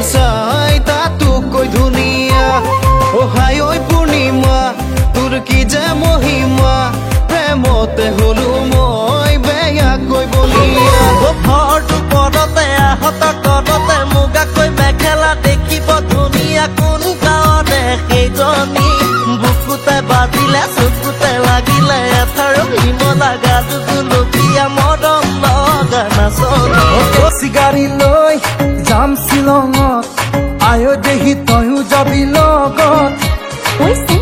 সঁচাই তাতোকৈ ধুনীয়া। অ হাই ঐ পূৰ্ণিমা, তোৰ কি যে মহিমা, প্ৰেমতে হলো মই বেয়াকৈ বলিয়া। ভৰটো পদতে আহত কৰতে মুগাকৈ মেখেলা দেখিব ধুনীয়া, কোন গাঁৱতে সেইজনী, বুকুতে বাজিলে চকুতে লাগিলে এথাৰো হিমলা গাটো গুলপীয়া মৰম লগা নাচনী। চিগাৰী লৈ যাম শ্বিলঙত, আয় দেহি তয়ো যাবি লগত। ঐ।